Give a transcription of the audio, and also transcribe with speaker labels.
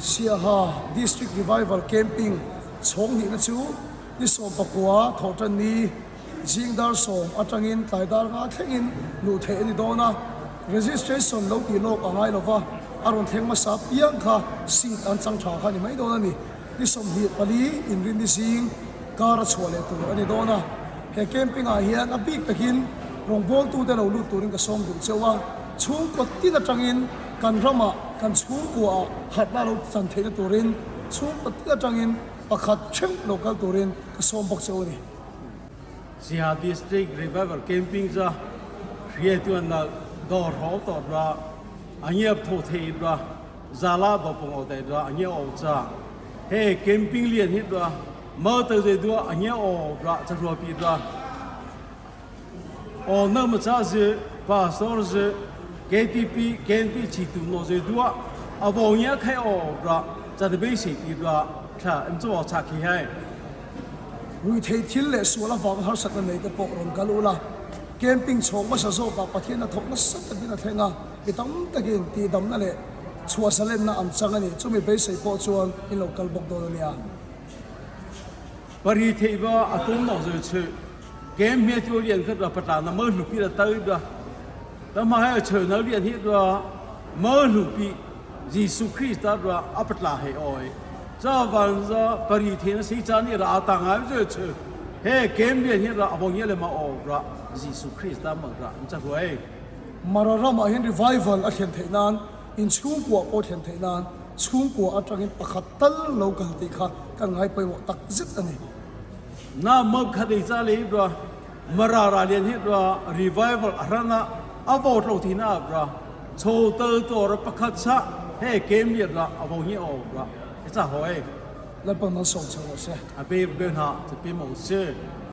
Speaker 1: Siaha District Revival Camping chhawng hnihna chu ni 19 Thawhtanni zing dar 10 atangin tlai dar 5 thlengin luh theih a ni dawn a, registration lo tih lawk a ngai lova, a rawn thleng hmasa piang kha seat an chang tha kha a ni mai dawn a ni. Ni 24 inrinni zing kar a chhuah leh tur a ni dawn a, he camping ah hian a bik takin rawngbawltute lo lut turin ka sawm duh cheu a, chhungkaw tin atangin kan ramah kan chhungkua ah harhna lo chan theihna turin chhungkaw tin atangin pakhat theuh lo kal turin ka sawm bawk cheu a ni.
Speaker 2: Siaha District Revival Camping cha hria chuan na dawr haw tawh ra a ngiap tho thei ra zala dawr pawng aw ra a ngia aw cha he camping lian hi ra mau tel zai dua a ngia aw ra cha rua pi ra aw na ma cha zi pastor zi KTP KNP chi tu no zai dua a vo ngia khai aw ra cha de bei sei pi ra tha em chu aw cha khi hai.
Speaker 1: Ruihtheih thil leh sual avanga harsatna nei te pawh rawn kal ula, camping chhawng hmasa zawkah Pathian a thawk nasa takin a thleng a, mi tam takin tihdamna leh chhuahzalenna an chang a ni. Chumi beisei pawh chuan in lo kal bawk dawn a nia.
Speaker 2: Pari theih va a tum lo zui chhu kem hme chu lian khat ra patla na mơ hlu pi ra tal ra ta ma hai chhu na lian hi ra mơ hlu pi Jesu Christ ta ra a patla he oi cha van za pari the na sei cha ni ra ta ngai zui chhu he kem lian hi ra abong ye le ma o ra Jesu Christ ta ma ra cha huai.
Speaker 1: Mara ramah hian revival a thlen theih nan, inchhungkua pawh thlen theih nan chhungkua atangin pakhat tal lo kal tih kha kan ngai pawimawh tak zet a ni.
Speaker 2: Na mawp kha dei cha lei bra Mara ra lian hi bra revival a ran a a vote lo thi na bra chho tal tor pakhat sa he kem lian ra a vo hi o bra e cha hoi.
Speaker 1: Lalpan malsawm chho rawh se.
Speaker 2: A pe be hna che pe mo se.